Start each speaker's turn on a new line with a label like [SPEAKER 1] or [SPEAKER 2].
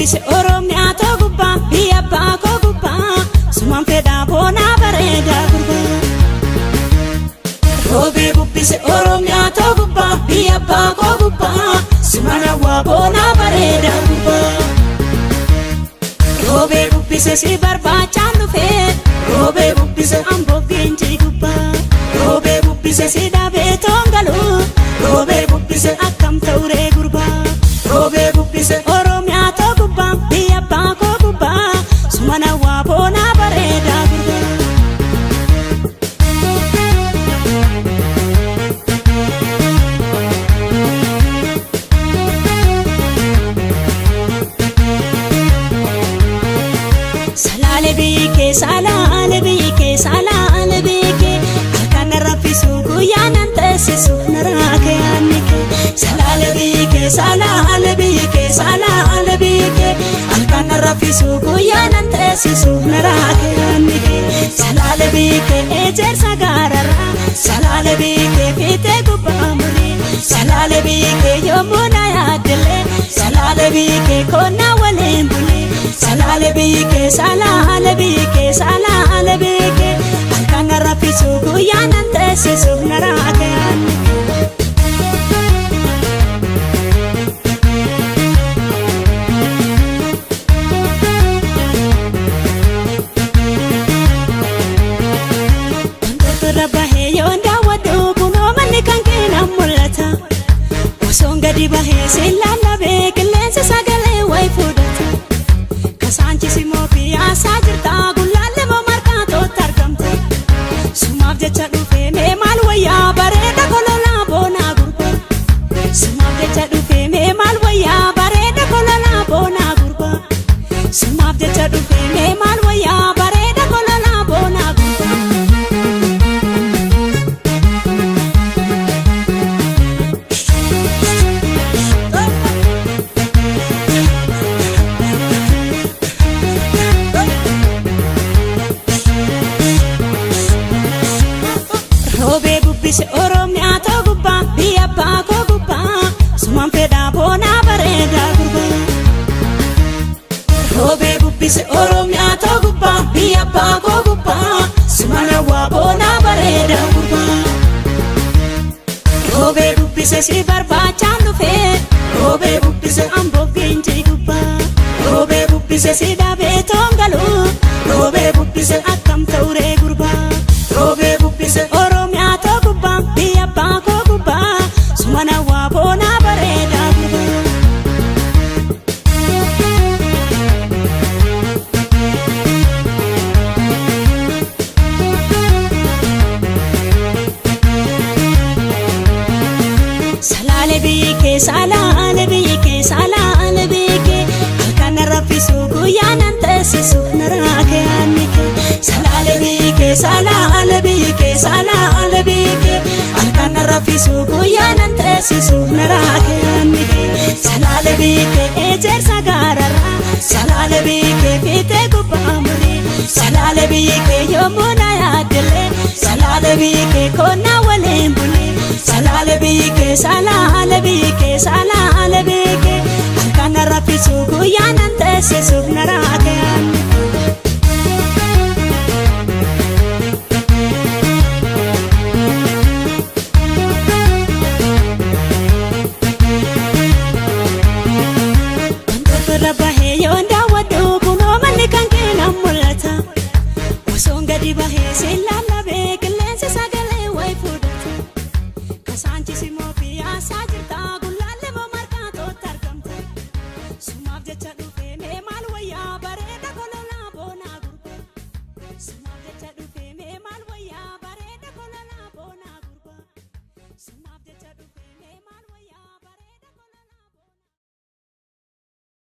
[SPEAKER 1] Bubbise Oromiyaa too gubbaa, biyya abbaa koo gubbaa, sumaan fedhaa boonaa bareedaa gurbaa. Roobee bubbise Oromiyaa too gubbaa, biyya abbaa koo gubbaa, sumaan hawwaa boonaa bareedaa gurbaa. Roobee bubbise si barbaachaan dhufee, roobee bubbise amboof geenjii gubbaa, roobee bubbise si dhabee toongaluu, roobee bubbise akkam ta'uree gurbaa. Roobee bubbise Oromiyaa too gubbaa, biyya abbaa koo gubbaa, sumaan hawwaa boonaa bareedaa gurbaa. Salaale biyyi kee, salaale biyyi kee, salaale biyyi kee, halkan na raffisu, guyyaa nan teessisu, na raakee yaadni kee. Salaale biyyi kee, salaale biyyi kee, salaale biyyi kee, halkan na raffisu, guyyaa nan teessisu, na raakee yaadni kee. Salaale biyyi kee ejersa gaararraa, salaale biyyi kee fiixee gubbaa murii, salaale biyyi kee yommuu na yaaddelee, salaale biyyi kee konnaa waliin bulee. Salaale biyyi kee, salaale biyyi kee, salaale biyyi kee, halkan na raffisu, guyyaa nan teessisu, na raakee yaadni kee. Wantoota bahee yoon daawwadhu, kunoo manni kan kee nan mul'ata. Osoon gadi bahee siin lallabee, qilleensi sagalee wayi fudhata. Kasaanchis immoo piyaasaa jirta, gullaalle moo markaatootti argamta. Sumaaf jecha dhufee, mee maal wayyaa, bareeda kololaa boonaa gurbaa. Sumaaf jecha dhufee, mee maal wayyaa, bareeda kololaa boonaa gurbaa. Sumaaf jecha dhufee, mee maal wayyaa, bareeda kololaa boonaa gurbaa. Roobee bubbise Oromiyaa too gubbaa, biyya abbaa koo gubbaa, sumaan fedhaa boonaa bareedaa gurbaa. Roobee bubbise Oromiyaa too gubbaa, biyya abbaa koo gubbaa, sumaan hawwaa boonaa bareedaa gurbaa. Roobee bubbise si barbaachaan dhufee, roobee bubbise amboof geenjii gubbaa, roobee bubbise si dhabee toongaluu, roobee bubbise akkam ta'uree gurbaa. Roobee bubbise Oromiyaa too gubbaa, biyya abbaa koo gubbaa, sumaan hawwaa boonaa bareedaa gurbaa. Salaale biyyi kee, salaale biyyi kee, salaale biyyi kee, halkan na raffisu, guyyaa nan teessisu, na raakee yaadni kee. Salaale biyyi kee, salaale biyyi kee, salaale biyyi kee, halkan na raffisu, guyyaa nan teessisu, na raakee yaadni kee. Salaale biyyi kee ejersa gaararraa, salaale biyyi kee fiixee gubbaa murii, salaale biyyi kee yommuu na yaaddelee, salaale biyyi kee konnaa waliin bulee. Salaale biyyi kee, salaale biyyi kee, salaale biyyi kee, halkan na raffisu, guyyaa nan teessisu, na raakee yaadni kee. Wantoota bahee yoon